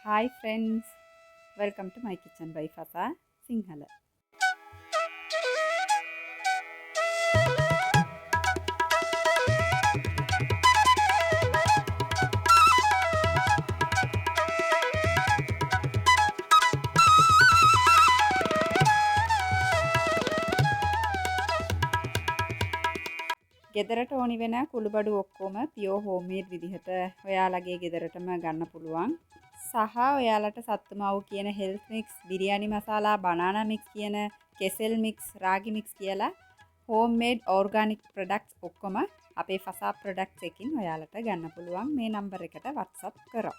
Hi friends, welcome to my kitchen by Fasa Sinhala. ගෙදරට ඕනි වෙන කුළුබඩු ඔක්කොම පියෝ හෝම්මේඩ් විදිහට ඔයාලගේ ගෙදරටම ගන්න පුළුවන්. සහ ඔයාලට සත්තු මාවු කියන health mix, biryani මසාලා, banana mix කියන කෙසෙල් මික්ස්, රාගි මික්ස් කියලා හෝම්මේඩ් ඕර්ගැනික් ප්‍රොඩක්ට්ස් ඔක්කොම අපේ ෆසා ප්‍රොඩක්ට්ස් එකකින් ඔයාලට ගන්න පුළුවන්. මේ නම්බර් එකට WhatsApp කරා.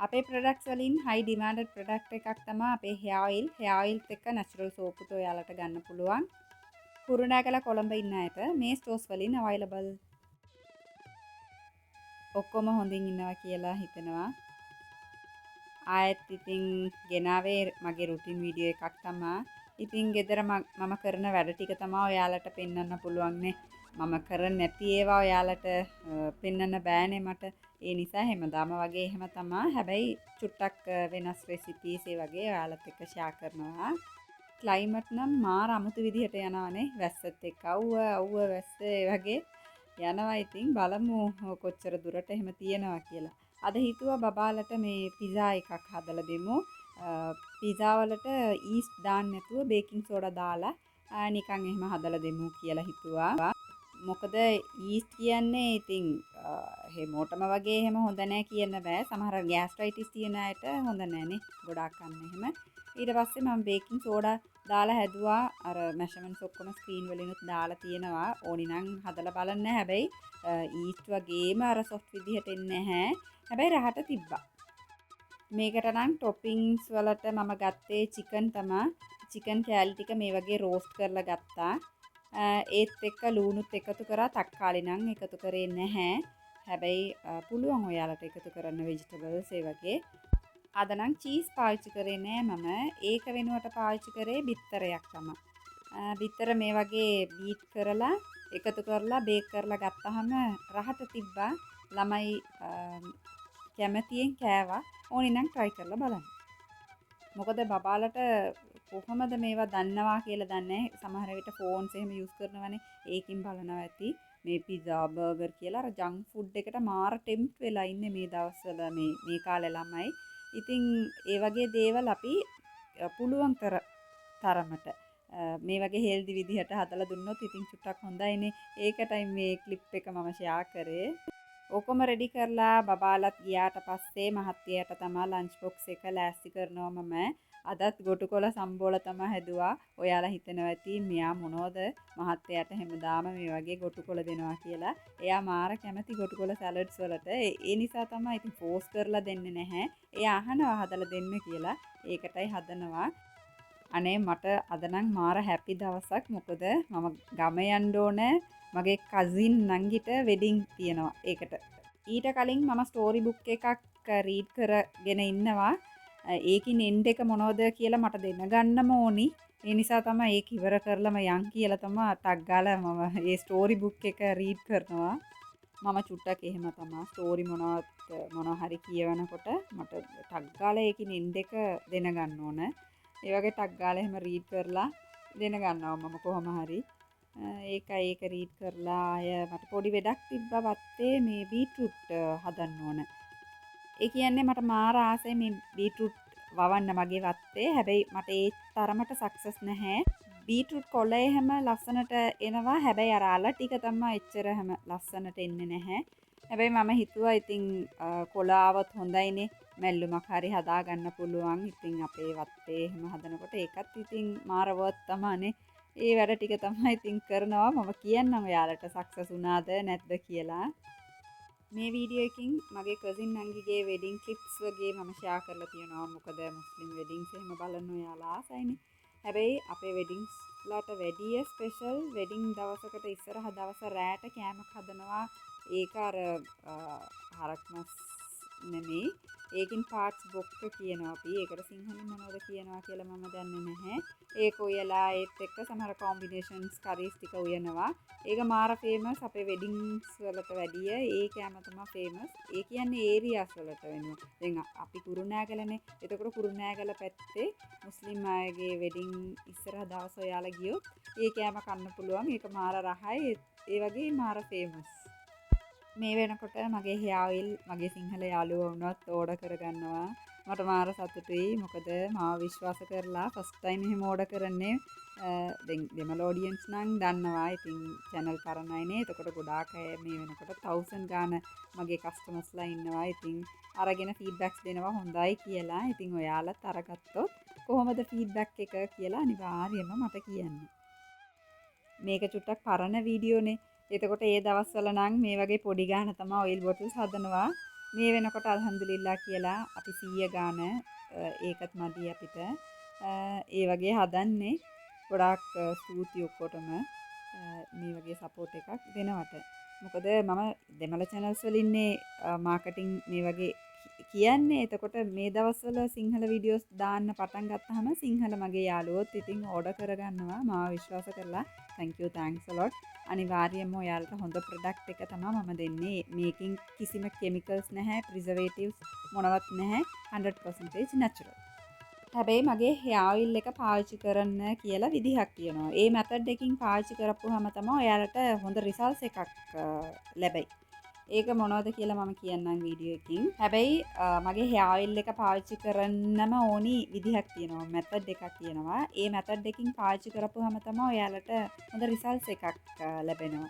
අපේ ප්‍රොඩක්ට්ස් වලින් හයි ඩිමාන්ඩඩ් ප්‍රොඩක්ට් එකක් තමයි අපේ හෙයාර් ඔයිල්. හෙයාර් ඔයිල්ත් එක්ක නැචරල් සෝප් උත් ඔයාලට ගන්න පුළුවන්. කුරුණෑගල කොළඹ ඉන්න අයට මේ ස්ටෝර්ස් වලින් අවైలබල්. ඔක්කොම හොඳින් ඉන්නවා කියලා හිතනවා. ආයෙත් ඉතින් ගෙනාවේ මගේ රුටින් වීඩියෝ එකක් තමා. ඉතින් ගෙදර මම කරන වැඩ ටික තමා ඔයාලට පෙන්වන්න පුළුවන් නේ. මම කරන්නේ නැති ඒවා ඔයාලට පෙන්වන්න බෑනේ මට. ඒ නිසා හැමදාම වගේ එහෙම තමා. හැබැයි චුට්ටක් වෙනස් රෙසිපීස් ඒ වගේ ඔයාලත් එක්ක ෂෙයා කරනවා. ක්ලයිමට් නම් මාර අමුතු විදිහට යනවානේ. වැස්සත් එක්ක අවුව, අවුව වැස්ස ඒ වගේ යනවා. ඉතින් බලමු කොච්චර දුරට එහෙම තියෙනවා කියලා. අද හිතුවා බබාලට මේ පිසා එකක් හදලා දෙමු. පිසා වලට ඊස්ට් දාන්න නැතුව බේකින් සෝඩා දාලා නිකන් එහෙම හදලා දෙමු කියලා හිතුවා. මොකද ඊස්ට් කියන්නේ ඉතින් හැමෝටම වගේ එහෙම හොඳ නෑ කියන්න බෑ. සමහර ගෑස්ට්‍රයිටිස් තියෙන අයට හොඳ නෑනේ ගොඩාක් කන්න එහෙම. ඊට පස්සේ මම බේකින් සෝඩා දාලා හැදුවා. අර මැෂර්මන්ට්ස් ඔක්කොම ස්ක්‍රීන් වලිනුත් දාලා තියෙනවා. ඕනි නම් හදලා බලන්න. හැබැයි ඊස්ට් වගේම අර සොෆ්ට් විදිහට එන්නේ නැහැ. හැබැයි රහට තිබ්බා. මේකට නම් ටොපින්ග්ස් වලට මම ගත්තේ චිකන් තමා. චිකන් කෑලි ටික මේ වගේ රෝස්ට් කරලා ගත්තා. ඒත් එක්ක ලූණුත් එකතු කරා. තක්කාලි නම් එකතු කරේ නැහැ. හැබැයි පුළුවන් ඔයාලට එකතු කරන්න වෙජිටබල්ස් ඒ වගේ. අද නම් චීස් පාවිච්චි කරේ නෑ මම. ඒක වෙනුවට පාවිච්චි කරේ බිත්තරයක් තමා. බිත්තර මේ වගේ බීට් කරලා එකතු කරලා බේක් කරලා ගත්තාම රහට තිබ්බා. ළමයි කැමතියෙන් කෑවා. ඕනි නම් try කරලා බලන්න. මොකද බබාලට කොහොමද මේවා දන්නවා කියලා දන්නේ නැහැ. සමහර විට ෆෝන්ස් එහෙම යූස් කරනවනේ. ඒකින් බලනවා ඇති. මේ පිසා බර්ගර් කියලා අර ජංක් ෆුඩ් එකට මාර ටෙම්ප්ට් වෙලා ඉන්නේ මේ දවස්වල මේ කාලේ ළමයි. ඉතින් ඒ වගේ දේවල් අපි පුළුවන් තරමට මේ වගේ හෙල්දි විදිහට හදලා දුන්නොත් ඉතින් චුට්ටක් හොඳයිනේ. ඒකටයි මේ ක්ලිප් එක මම ෂෙයා කරේ. ඔක්කොම රෙඩි කරලා බබාලත් ගියාට පස්සේ මහත්තයාට තමා ලන්ච් බොක්ස් එක ලෑස්ති කරනවා මම. අදත් ගොටුකොළ සම්බෝල තමා හැදුවා. ඔයාලා හිතනවා ඇති මෙයා මොනවද මහත්තයාට හැමදාම මේ වගේ ගොටුකොළ දෙනවා කියලා. එයා මාර කැමති ගොටුකොළ සැලඩ්ස් වලට. ඒ නිසා තමා ඉතින් ෆෝස් කරලා දෙන්නේ නැහැ. එයා අහනවා හදලා දෙන්න කියලා. ඒකටයි හදනවා. අනේ මට අද නම් මාර හැපි දවසක්. මොකද මම ගම යන්න ඕනේ. මගේ කසින් නංගිට වෙඩින් තියෙනවා ඒකට. ඊට කලින් මම ස්ටෝරි බුක් එකක් රීඩ් කරගෙන ඉන්නවා. ඒකින් එන්ඩ් එක මොනවද කියලා මට දැනගන්නම ඕනි. ඒ නිසා තමයි ඒක ඉවර කරලම යන් කියලා තමයි ටක් ගාලා මම ඒ ස්ටෝරි බුක් එක රීඩ් කරනවා. මම චුට්ටක් එහෙම තමයි ස්ටෝරි මොනවා හරි කියවනකොට මට ටක් ගාලා ඒකින් එන්ඩ් එක දැනගන්න ඕන. ඒ වගේ ටක් ගාලා එහෙම රීඩ් කරලා දැනගන්නවා මම කොහොම හරි. ඒකයි ඒක රීඩ් කරලා ආය මට පොඩි වැඩක් තිබ්බා වත්තේ මේ බීට්‍රූට් හදන්න ඕන. ඒ කියන්නේ මට මාර ආසයි මේ බීට්‍රූට් වවන්න මගේ වත්තේ. හැබැයි මට ඒ තරමට සක්සස් නැහැ. බීට්‍රූට් කොළ එහෙම ලස්සනට එනවා. හැබැයි අර අල ටික තමයි එච්චර හැම ලස්සනට එන්නේ නැහැ. හැබැයි මම හිතුවා ඉතින් කොළ ආවොත් හොඳයිනේ. මැල්ලුමක් හරි හදා ගන්න පුළුවන්. ඉතින් අපේ වත්තේ එහෙම හදනකොට ඒකත් ඉතින් මාර වර්ත් තමයිනේ. ඒ වැඩ ටික තමයි ඉතින් කරනවා. මම කියන්නම් ඔයාලට සක්සස් වුණාද නැද්ද කියලා. මේ වීඩියෝ එකකින් මගේ කසින් නංගිගේ වෙඩින් ක්ලිප්ස් වගේ මම ෂෙයා කරලා තියෙනවා. මොකද මුස්ලිම් වෙඩින්ග්ස් එහෙම බලන්න ඔයාලා ආසයිනේ. හැබැයි අපේ වෙඩින්ග්ස් ලට වැඩිය ස්පෙෂල් වෙඩින් දවසකට ඉස්සරහ දවස රෑට කෑමක් හදනවා. ඒක අර හරක් මස් නෙමෙයි. ඒකින් පාර්ට්ස් බොක්ක කියනවා අපි. ඒකට සිංහලෙන් මොනවද කියනවා කියලා මම දන්නේ නැහැ. ඒක උයලා ඒත් එක්ක සමහර කොම්බිනේෂන්ස් කරීස් ටික උයනවා. ඒක මාර ෆේමස් අපේ වෙඩින්ග්ස් වලට වැඩිය ඒ කෑම තමයි ෆේමස්. ඒ කියන්නේ ඒරියාස් වලට වෙනවා. දැන් අපි කුරුණෑගලනේ. එතකොට කුරුණෑගල පැත්තේ මුස්ලිම් අයගේ වෙඩින් ඉස්සරහ දවස් ඔයාලා ගියොත් ඒ කෑම කන්න පුළුවන්. ඒක මාර රහයි. ඒ වගේ මාර ෆේමස්. මේ වෙනකොට මගේ හෙයා ඔයිල් මගේ සිංහල යාළුවෝ වුණත් ඕඩර් කරගන්නවා. මට මාර සතුටුයි. මොකද මාව විශ්වාස කරලා ෆස්ට් ටයිම් එහෙම ඕඩර් කරන්නේ. දැන් දෙමළ ඔඩියන්ස් නම් දන්නවා. ඉතින් චැනල් පරණයිනේ. එතකොට ගොඩාක් අය මේ වෙනකොට 1000 ගාන මගේ කස්ටමර්ස්ලා ඉන්නවා. ඉතින් අරගෙන ෆීඩ්බැක්ස් දෙනවා හොඳයි කියලා. ඉතින් ඔයාලත් අරගත්තොත් කොහොමද ෆීඩ්බැක් එක කියලා අනිවාර්යයෙන්ම මට කියන්න. මේක චුට්ටක් පරණ වීඩියෝනේ. එතකොට ඒ දවස්වල නම් මේ වගේ පොඩි ගාන තමයි ඔයිල් බොටල්ස් හදනවා. මේ වෙනකොට අල්හම්දුලිල්ලා කියලා අපි 100 ගාන ඒකත් මදි අපිට. ඒ වගේ හදන්නේ. ගොඩාක් ස්තුතියි ඔක්කොටම මේ වගේ සපෝට් එකක් දෙනවට. මොකද මම දෙමළ චැනල්ස් වලින්නේ මාකටිං මේ වගේ කියන්නේ. එතකොට මේ දවස්වල සිංහල වීඩියෝස් දාන්න පටන් ගත්තාම සිංහල මගේ යාළුවොත් ඉතින් ඕඩර් කරගන්නවා මාව විශ්වාස කරලා. Thank you, thanks a lot. අනිවාර්යයෙන්ම ඔයාලට හොඳ ප්‍රොඩක්ට් එක තමයි මම දෙන්නේ. මේකෙන් කිසිම කෙමිකල්ස් නැහැ, ප්‍රිසර්වේටිව්ස් මොනවත් නැහැ. 100% නැචරල්. හැබැයි මගේ හෙයා ඔයිල් එක පාවිච්චි කරන්න කියලා විදිහක් තියෙනවා. ඒ මෙතඩ් එකකින් පාවිච්චි කරපුවාම තමයි ඔයාලට හොඳ රිසල්ට්ස් එකක් ලැබෙයි. ඒක මොනවද කියලා මම කියන්නම් වීඩියෝ එකකින්. හැබැයි මගේ හෙයා ඔයිල් එක පාවිච්චි කරන්නම ඕනි විදිහක් තියෙනවා. මෙතඩ් එකක් තියෙනවා. ඒ මෙතඩ් එකකින් පාවිච්චි කරපුවාම තමයි ඔයාලට හොඳ රිසල්ට්ස් එකක් ලැබෙනවා.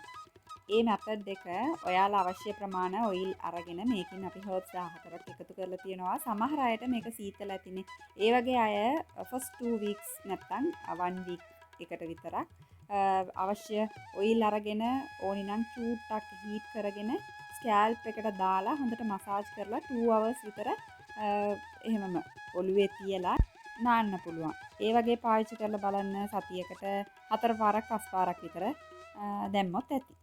ඒ මෙතඩ් එක ඔයාලා අවශ්‍ය ප්‍රමාණ ඔයිල් අරගෙන මේකෙන් අපි හර්බ්ස් 14ක් එකතු කරලා තියෙනවා. සමහර අයට මේක සීතල ඇතිනේ. ඒ වගේ අය ෆස්ට් 2 weeks නැත්තම් 1 week එකට විතරක් අවශ්‍ය ඔයිල් අරගෙන ඕනි නම් චූට්ටක් හීට් කරගෙන ස්කැල්ප් එකට දාලා හොඳට මසාජ් කරලා 2 hours විතර එහෙමම ඔළුවේ තියලා නාන්න පුළුවන්. ඒ වගේ පාවිච්චි කරලා බලන්න සතියකට 4 පාරක් 5 පාරක් විතර දැම්මොත් ඇති.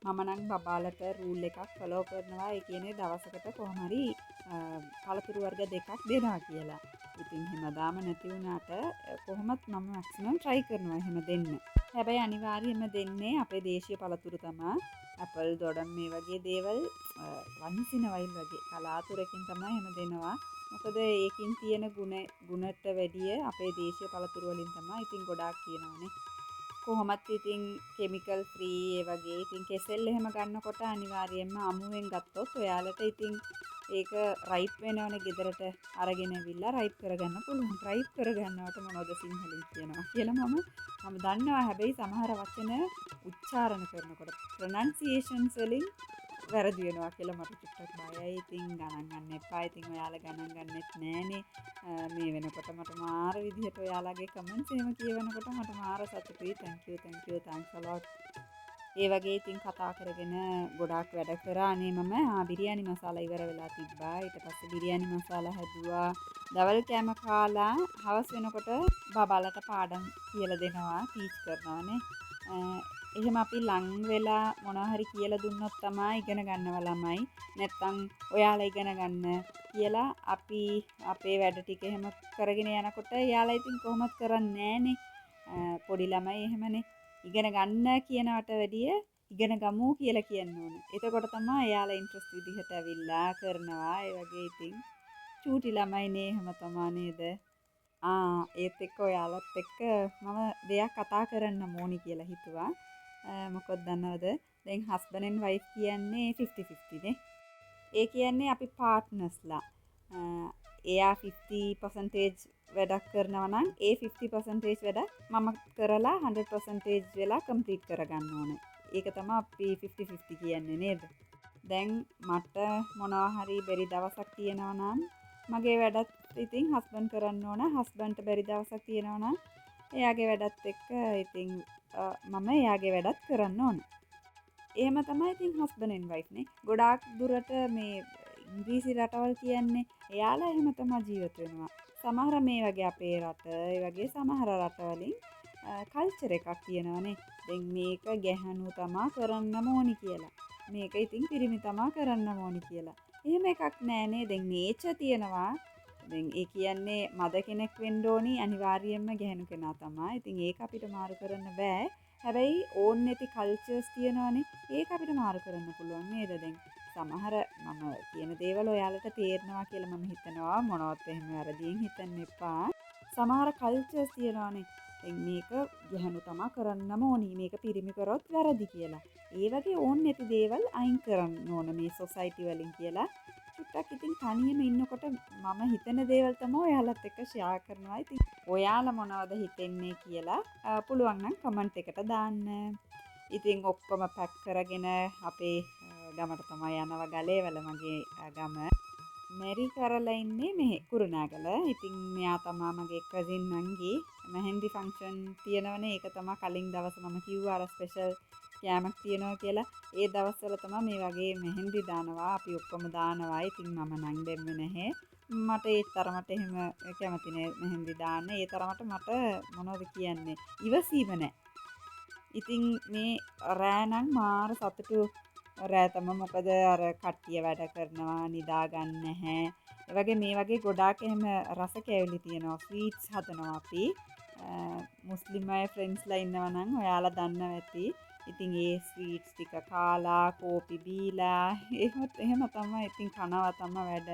මම නම් බබාලට රූල් එකක් ෆලෝ කරනවා. ඒ කියන්නේ දවසකට කොහොම හරි පළතුරු වර්ග දෙකක් දෙනවා කියලා. ඉතින් හැමදාම නැති වුණාට කොහොමත් මම මැක්සිමම් try කරනවා එහෙම දෙන්න. හැබැයි අනිවාර්යයෙන්ම දෙන්නේ අපේ දේශීය පළතුරු තමා. ඇපල්, දොඩම් මේ වගේ දේවල් වන්ස් ඉන් අ වයිල් වගේ කලාතුරකින් තමයි එහෙම දෙනවා. මොකද ඒකින් තියෙන ගුණට වැඩිය අපේ දේශීය පළතුරු වලින් තමයි ඉතින් ගොඩාක් තියෙනවානේ. කොහොමත් ඉතින් කෙමිකල් ෆ්‍රී ඒ වගේ ඉතින් කෙසෙල් එහෙම ගන්නකොට අනිවාර්යයෙන්ම අමුවෙන් ගත්තොත් ඔයාලට ඉතින් ඒක රයිප් වෙනවනේ. ගෙදරට අරගෙන ඇවිල්ලා රයිප් කරගන්න පුළුවන්. රයිප් කරගන්නවට මොනවද සිංහලෙන් කියනවා කියලා මම මම දන්නවා. හැබැයි සමහර වචන උච්චාරණ කරනකොට ප්‍රොනන්සියේෂන්ස් වලින් වැරදි වෙනවා කියලා මට චුට්ටක් බයයි. ඉතින් ගණන් ගන්න එපා. ඉතින් ඔයාලා ගණන් ගන්නෙත් නෑනේ. මේ වෙනකොට මට මාර විදිහට ඔයාලගේ කමෙන්ට්ස් එහෙම කියවනකොට මට මාර සතුටුයි. Thank you, thank you, thanks a lot. ඒ වගේ ඉතින් කතා කරගෙන ගොඩාක් වැඩ කරා නේ මම. බිරියානි මසාලා ඉවර වෙලා තිබ්බා. ඊට පස්සේ බිරියානි මසාලා හැදුවා. දවල් කෑම කාලා හවස වෙනකොට බබාලට පාඩම් කියලා දෙනවා, ටීච් කරනවානේ. එහෙම අපි ලං වෙලා මොනවා හරි කියලා දුන්නොත් තමයි ඉගෙන ගන්නව ළමයි. නැත්තම් ඔයාලා ඉගෙන ගන්න කියලා අපි අපේ වැඩ ටික එහෙම කරගෙන යනකොට එයාලා ඉතින් කොහොමත් කරන්නේ නෑනේ. පොඩි ළමයි එහෙමනේ. ඉගෙන ගන්න කියනවට වැඩිය ඉගෙන ගමු කියලා කියන්න ඕන. එතකොට තමයි එයාලා ඉන්ට්‍රස්ට් විදිහට ඇවිල්ලා කරනවා. ඒ වගේ ඉතින් චූටි ළමයිනේ එහෙම තමා නේද? ඒත් එක්ක ඔයාලත් එක්ක මම දෙයක් කතා කරන්න ඕනි කියලා හිතුවා. මොකද දන්නවද? දැන් හස්බන්ඩ් ඇන්ඩ් වයිෆ් කියන්නේ 50-50 නේ. ඒ කියන්නේ අපි පාර්ට්නර්ස්ලා. එයා 50% වැඩක් කරනවා නම් ඒ 50% වැඩ මම කරලා 100% වෙලා කම්ප්ලීට් කරගන්න ඕනේ. ඒක තමයි අපි 50-50 කියන්නේ නේද? දැන් මට මොනවා හරි බැරි දවසක් තියෙනවා නම් මගේ වැඩත් ඉතින් හස්බන්ඩ් කරන්න ඕන. හස්බන්ඩ්ට බැරි දවසක් තියෙනවා නම් එයාගේ වැඩත් එක්ක ඉතින් මම එයාගේ වැඩත් කරන්න ඕන. එහෙම තමයි ඉතින් හස්බන්ඩ් ඇන්ඩ් වයිෆ් නේ. ගොඩාක් දුරට මේ ඉංග්‍රීසි රටවල් කියන්නේ එයාලා එහෙම තමයි ජීවත් වෙනවා. සමහර මේ වගේ අපේ රට ඒ වගේ සමහර රටවලින් කල්චර් එකක් තියෙනවානේ. දැන් මේක ගැහණු තමා කරන්නම ඕනි කියලා. මේක ඉතින් පිරිමි තමා කරන්නම ඕනි කියලා. එහෙම එකක් නෑ නේ. දැන් නේචර් තියෙනවා. දැන් ඒ කියන්නේ මද කෙනෙක් වෙන්න ඕනි අනිවාර්යයෙන්ම ගැහැණු කෙනා තමයි. ඉතින් ඒක අපිට මාරු කරන්න බෑ. හැබැයි ඕන් නැති කල්චර්ස් තියෙනවානේ. ඒක අපිට මාරු කරන්න පුළුවන් නේද? දැන් සමහර මම කියන දේවල් ඔයාලට තේරෙනවා කියලා මම හිතනවා. මොනවත් එහෙම වැරදියෙන් හිතන්න එපා. සමහර කල්චර්ස් තියෙනවානේ. දැන් මේක ගැහැණු තමා කරන්නම ඕනි. මේක පිරිමි කරොත් වැරදි කියලා. ඒ වගේ ඕන් නැති දේවල් අයින් කරන්න ඕන මේ සොසයිටි වලින් කියලා. චුට්ටක් ඉතින් තනියම ඉන්නකොට මම හිතන දේවල් තමයි ඔයාලත් එක්ක ෂෙයා කරනවා. ඉතින් ඔයාලා මොනවද හිතෙන්නේ කියලා පුළුවන් නම් කමෙන්ට් එකට දාන්න. ඉතින් ඔක්කොම පැක් කරගෙන අපේ ගමට තමයි යනවා, ගලේවල මගේ ගම. මැරි කරලා ඉන්නේ මෙහෙ කුරුණෑගල. ඉතින් මෙයා තමා මගේ කසින් නංගි. මෙහෙන්දි ෆන්ක්ෂන් තියෙනවනේ, ඒක තමා කලින් දවස මම කිව්වා අර ස්පෙෂල් කෑමක් තියෙනවා කියලා. ඒ දවස්වල තමා මේ වගේ මෙහෙන්දි දානවා. අපි ඔක්කොම දානවා. ඉතින් මම නම් දෙන්නේ නැහැ. මට ඒ තරමට එහෙම කැමති නෑ මෙහෙන්දි දාන්න. ඒ තරමට මට මොනවද කියන්නේ, ඉවසීම නෑ. ඉතින් මේ රෑ නම් මාර සතුටු රෑ තමයි. මොකද අර කට්ටිය වැඩ කරනවා, නිදා ගන්න නැහැ. ඒ වගේ මේ වගේ ගොඩාක් එහෙම රස කැවිලි තියෙනවා, ස්වීට්ස් හදනවා අපි. මුස්ලිම් අය ෆ්‍රෙන්ඩ්ස්ලා ඉන්නවා නම් ඔයාලා දන්නවා ඇති. ඉතින් ඒ ස්වීට්ස් ටික කාලා, කෝපි බීලා එහෙම තමයි ඉතින් කනවා තමයි වැඩ.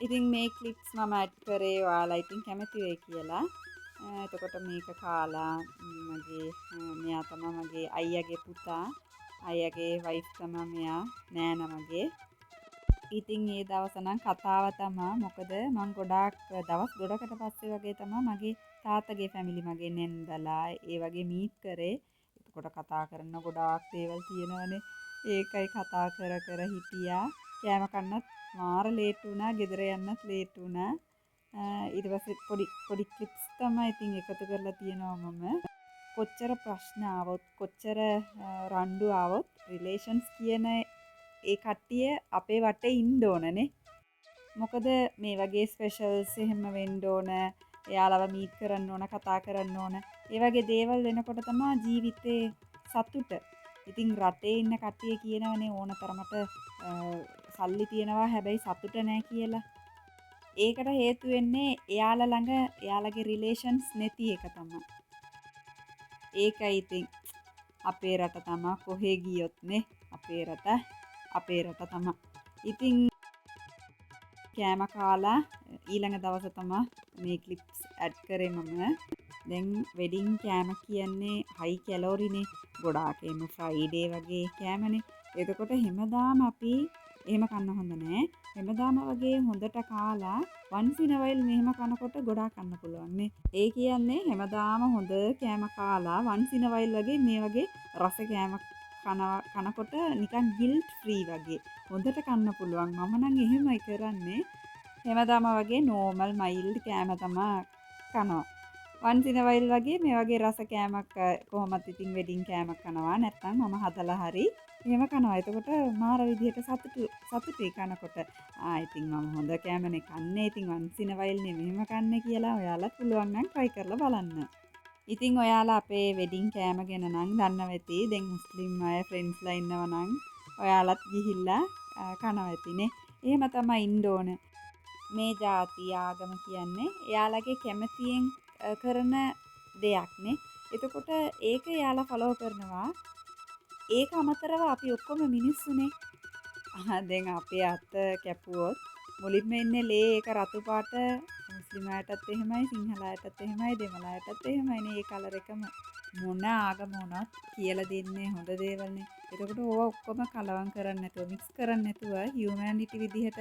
ඉතින් මේ ක්ලිප්ස් මම ඇඩ් කරේ ඔයාලා ඉතින් කැමති වෙයි කියලා. එතකොට මේක කාලා මගේ මෙයා තමයි මගේ අයියාගේ පුතා. අයියාගේ වයිෆ් තමයි මෙයා, නෑනා මගේ. ඉතින් ඒ දවස නම් කතාව තමා. මොකද මං ගොඩාක් දවස් ගොඩකට පස්සේ වගේ තමා මගේ තාත්තගේ ෆැමිලි මගේ නැන්දලා ඒ වගේ මීට් කරේ. එතකොට කතා කරන ගොඩාක් දේවල් තියෙනවනේ. ඒකයි කතා කර කර හිටියා. කෑම කන්නත් මාර ලේට් වුණා, ගෙදර යන්නත් ලේට් වුණා. ඊට පස්සේ පොඩි පොඩි ක්ලිප්ස් තමයි ඉතින් එකතු කරලා තියෙනවා මම. කොච්චර ප්‍රශ්න ආවොත්, කොච්චර රණ්ඩු ආවොත්, රිලේෂන්ස් කියන ඒ කට්ටිය අපේ වටේ ඉන්න ඕනනේ. මොකද මේ වගේ ස්පෙෂල්ස් එහෙම වෙන්න ඕන, එයාලව මීට් කරන්න ඕන, කතා කරන්න ඕන. ඒ වගේ දේවල් වෙනකොට තමයි ජීවිතේ සතුට. ඉතින් රටේ ඉන්න කට්ටිය කියනවනේ ඕන තරමට සල්ලි තියෙනවා හැබැයි සතුට නෑ කියලා. ඒකට හේතු වෙන්නේ එයාලා ළඟ එයාලගේ රිලේෂන්ස් නැති එක තමයි. ඒකයි ඉතින් අපේ රට තමා කොහේ ගියොත් නේ, අපේ රට අපේ රට තමා. ඉතින් කෑම කාලා ඊළඟ දවස තමා මේ ක්ලිප්ස් ඇඩ් කරේ මම. දැන් වෙඩින් කෑම කියන්නේ හයි කැලෝරිනේ, ගොඩාක් එහෙම ෆ්‍රයිඩේ වගේ කෑමනේ. එතකොට හැමදාම අපි එහෙම කන්න හොඳ නෑ. හැමදාම වගේ හොඳට කාලා once in a while මෙහෙම කනකොට ගොඩාක් කන්න පුළුවන් නේ. ඒ කියන්නේ හැමදාම හොඳ කෑම කාලා once in a while වගේ මේ වගේ රස කෑම කනකොට නිකන් ගිල්ට් ෆ්‍රී වගේ හොඳට කන්න පුළුවන්. මම නම් එහෙමයි කරන්නේ. හැමදාම වගේ නෝමල් මයිල්ඩ් කෑම තමා කනවා. Once in a while වගේ මේ වගේ රස කෑමක් කොහොමත් ඉතින් වෙඩින් කෑමක් කනවා. නැත්තම් මම හදලා හරි එහෙම කනවා. එතකොට මාර විදිහට සතුටුයි කනකොට. ආ ඉතින් මම හොඳ කෑමනේ කන්නේ. ඉතින් once in a while නේ මෙහෙම කන්නේ කියලා ඔයාලත් පුළුවන් නම් try කරලා බලන්න. ඉතින් ඔයාලා අපේ වෙඩින් කෑම ගැන නම් දන්නව ඇති. දැන් මුස්ලිම් අය ෆ්‍රෙන්ඩ්ස්ලා ඉන්නවා නම් ඔයාලත් ගිහිල්ලා කනවා ඇතිනේ. එහෙම තමයි ඉන්න ඕන. මේ ජාති ආගම කියන්නේ එයාලගේ කැමැතියෙන් කරන දෙයක් නේ. එතකොට ඒක එයාලා ෆලෝ කරනවා. ඒක අමතරව අපි ඔක්කොම මිනිස්සුනේ. දැන් අපේ අත කැපුවොත් මුලින්ම එන්නේ ලේ, ඒක රතු පාට. මුස්ලිම් අයටත් එහෙමයි, සිංහල අයටත් එහෙමයි, දෙමළ අයටත් එහෙමයිනේ. ඒ කලර් එකම. මොන ආගම වුණත් කියලා දෙන්නේ හොඳ දේවල්නේ. එතකොට ඕවා ඔක්කොම කලවම් කරන්නේ නැතුව, මික්ස් කරන්නේ නැතුව හියුමැනිටි විදිහට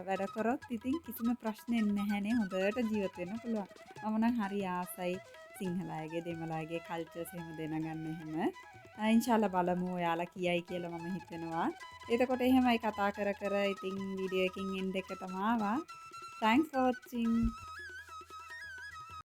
වැඩ කරොත් ඉතින් කිසිම ප්‍රශ්නයක් නැහැනේ, හොඳට ජීවත් වෙන්න පුළුවන්. මම නම් හරි ආසයි සිංහල අයගේ, දෙමළ අයගේ කල්චර්ස් එහෙම දැනගන්න එහෙම. ඉන්ෂාල්ලා බලමු ඔයාලා කියයි කියලා මම හිතනවා. එතකොට එහෙමයි කතා කර කර ඉතින් වීඩියෝ එකකින් එන්ඩ් එකටම ආවා. Thanks for watching.